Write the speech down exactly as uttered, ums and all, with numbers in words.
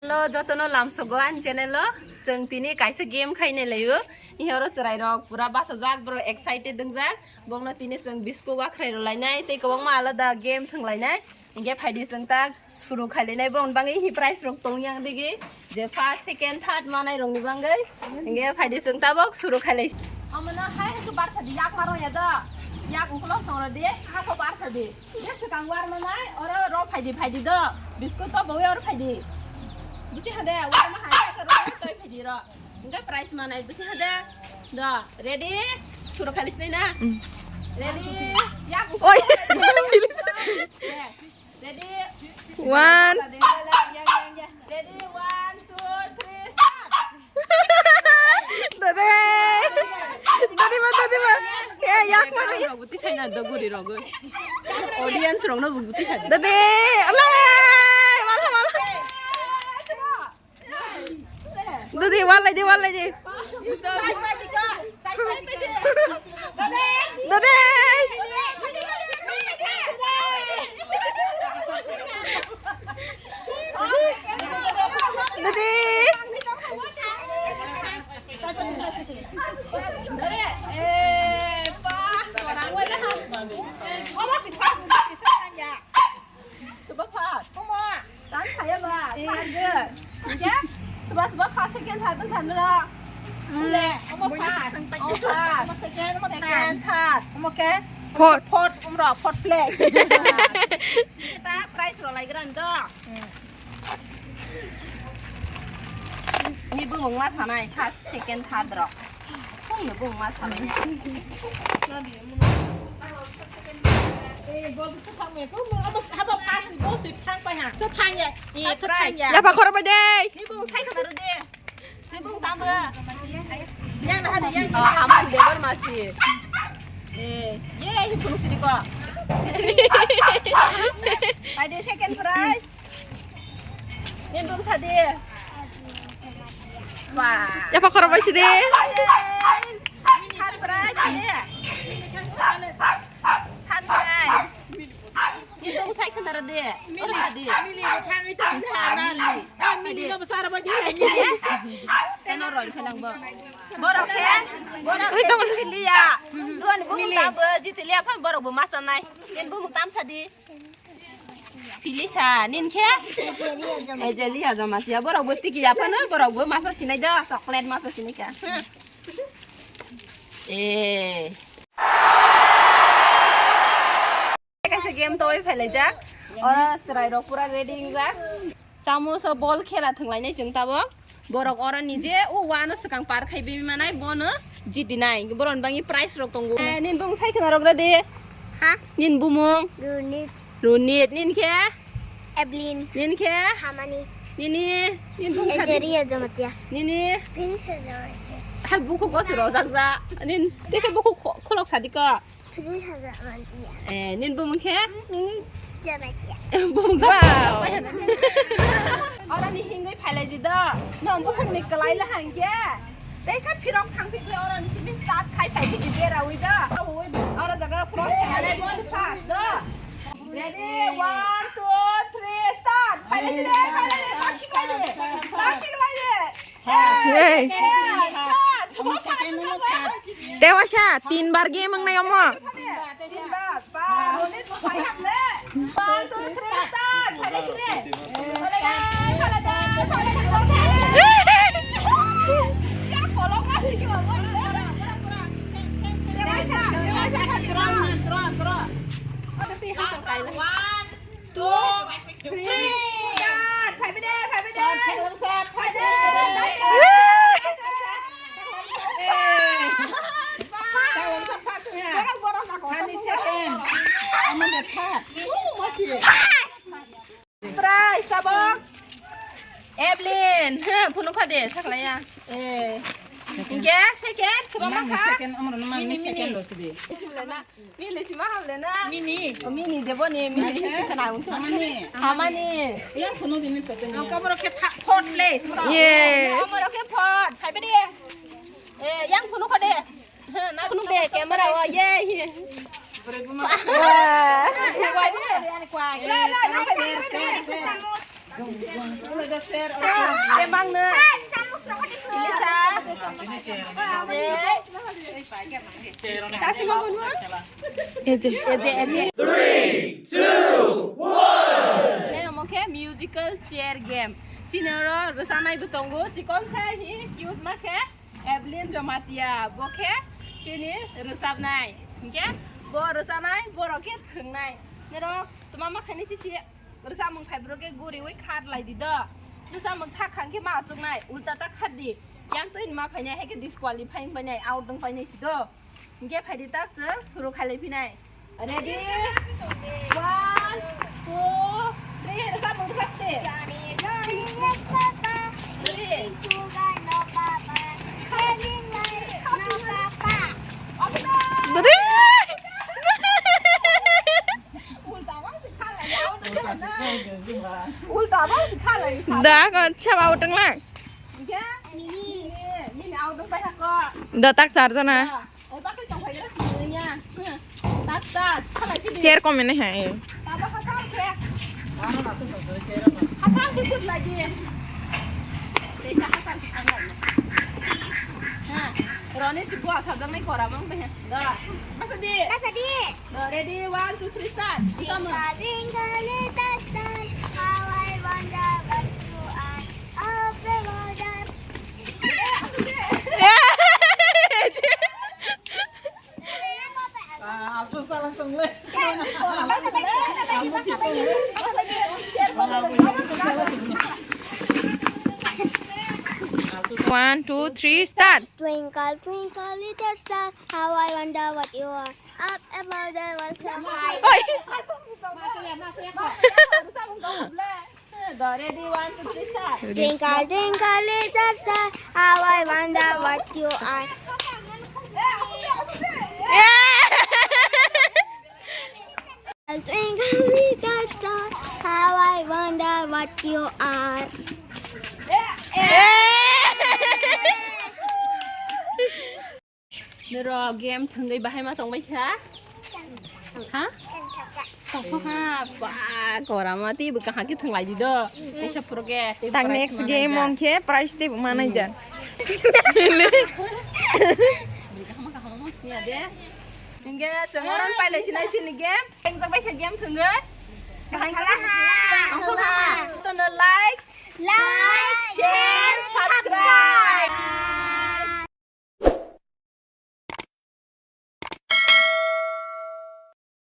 Hello, jotono lamsogo ani channel o. Chwng tini kaisa game khainai laio. Ni oro chwrai rok pura bachajak, borok excited wngjak. Bokno tini chwng biscuit wakhrai rw lainai tei kwbangma alada game thwng lainai. Hinkhe phaidi chwng tak suru khai lainai, boni bagwi hi prize rok tong yang digi. Je first, second, third manai rokni bagwi. Hinkhe phaidi chwng tabok suru khai lai. Omono hai hwnkhe barsa di, yak maro ya do. Yak ukolog tong rw di, hakho barsa di. Ye swkang war manai, oro ro phaidi, phaidi do. Biscuit to bawi oro phaidi. Buchi hade, war ma hai ka ro toi phaidi ro. Hinkhe prize manai, buchi hade. Do, ready? Suru khai lai sinai na? Mm. Ready? Yak. Oi. Yeah. Ready? One. Ready? One, two, three, start. Dade! Dade ma, dade ma. Eh, yak mano. Rok buti sai na do guri rok. Audience rok no buti sai. Dade! Alai! Malha, malha. Dade, walai de, walai de. Dade! Dade! Suba phat. Omo. Tan khaya ba. Phat ge. Ge. Suba suba phat second third dun khan ra. Le. Omo phat. Omo phat. Omo second, omo third. Second, third. Omo ke? Fourth. Fourth, umro, fourth place. Kita prize ro lai gran do. Ni bumung ma sanai, first, second, third rok. Kung ni bumung ma sanai. Eh, bo tu thang me, ko mo abo haba pass bo sui thang pa ha. To thang ya. Eh, to thang ya. Ya pa khoro ba de. Ni bumung sai khana ro de. Ni bumung tam ba. Yang na ha de, yang. Oh, aman de bar masi. Eh, ye, hi phunuk sini ko. Pai de second prize. Nini bumung sadi. Wah. Yapa khorok bai sidi. Third prize sidi. Third prize. Nini bumung sai khana rw di. Mili. Mili. Mili. Mili. Mili. Teno roi khe nang bo. Borok khe. Borok khe jitiliya. Duan bumung tam bo jitiliya phan borok bo masa nai. Nini bumung tam sadi. Tilisa, nini khe? Ejelia Jamatia, borok bo tiki ya phano, borok bo masa sinai do, chocolate masa sinai kha. Eh. Kaisa game toi phelaijak. Ora chwrai rok pura ready wngjak. Chamuso bol khela thwnglainai chwng tabok. Borok oro ni je o wano swkang par khai bimi manai bono jiti nai. Borok ni bangwi prize rok tongo. Eh, nini bumung sai khna rok rw di. Ha? Nini bumung? Runit. Runit. Nini khe? Evelyn. Nini khe? Hamani. Nini? Nini bumung sadi. Ejeria Jamatia. Nini? Princess Jamatia. Hai buku ko suro jakja. Nini tesa buku kho-, kholok sadi ko. Three hundred mantia. Eh, nini bumung khe? Mini Jamatia. Bumung sa. Wow. Ora ni hingwi phailai di do. No bumung ni kalai la hangke. Tei sa phirok thang phikle ora ni sibin start khai phai di bera wi do. Ora jaga cross khai le bon fast do. Ready, one, two, three, start. Phailai di, phailai di, start khai di. Start khai di. Hey. Tewasa, tinbar game wngnai omo. One, two, three, start. Phai bide, phai bide. Phai bide. Borok, borok, borok. Ani second. Amani third. Prize tabok. Evelyn. Ha, phunuk kha de, saklaya. Eh. Hingke second, kebang ma kha? Second, amro no mani second lo sidi. Mili sima hamle na? Mini. O, mini debo ni, mini si kana untu. Hamani. Hamani. Yang phunu dini to tanya. Ang kamaro ke tha-, fourth place, bro. Ye. Kamaro ke fourth. Hai bidi. Eh, yang phunu kode. Ha, na phunu de, camera wa, ye, ye. Wah. Wah. Wah. Tebangno. Elisa. Eje, eje, eje. Three, two, one. Nai omo khe musical chair game. Chini oro rwchanai bo tongo, chikon sa hi cute ma khe Evelyn Jamatia, bo khe chini rwchabnai. Hinkhe bo rwchanai, borok khe thwngnai. Norok tuma ma khainai sisi rwchapmung phaibrok khe guriwi khat lai di do. Rwchapmung thak khang khe ma achuknai, ulta ta khat di. Yang twi ma phainai, hai khe disqualify wng painai, out wng painai si do. Hinkhe phaidi tak chwng suru khailai phinai. Ready? One, two, three. Rwchapmung rwchap se. Three. Ready? Ulta bang si khalai. Ulta bang si khalai. Da ko chaba utang lang. Hinkhe? Mini. Mini out wng pai ha ko. Da tak char jona. Da. Oi, baksa tong phai gra sini ya. Tak, tak, khalai sini. Chair kom ini hai. Taba hasal khe. Hasal khe kut lagi. Desa hasal khe kut lagi. Ha, Roni chukwa sadang nai kora mang be. Da. Masa di. Masa di. Da, ready, one, two, three, start. Twinkle, twinkle, little star, how I wonder what you are. Up above the One, two, three, start. Twinkle, twinkle, little star, how I wonder what you are. Up above the world so high. Oi. Ready, one, two, three, start. Twinkle, twinkle, little star, how I wonder what you are. Twinkle, little star, how I wonder what you are. Nero game thwngwi bahai ma tongbai kha? Ha? Tongkha ha. Ba, korama tei bwkha haki thwnglai di do. Kaisa phuru khe tei Tak prize next ma game naijak. Wng khe prize tei manai jak. Bwkha hama kaham ma sniya de. Hinge chwng oron pailai sinai chini game. Tengjakbai kha game thwngwi. Kaham kha ha. Tongkha ha. Tono like, like, share,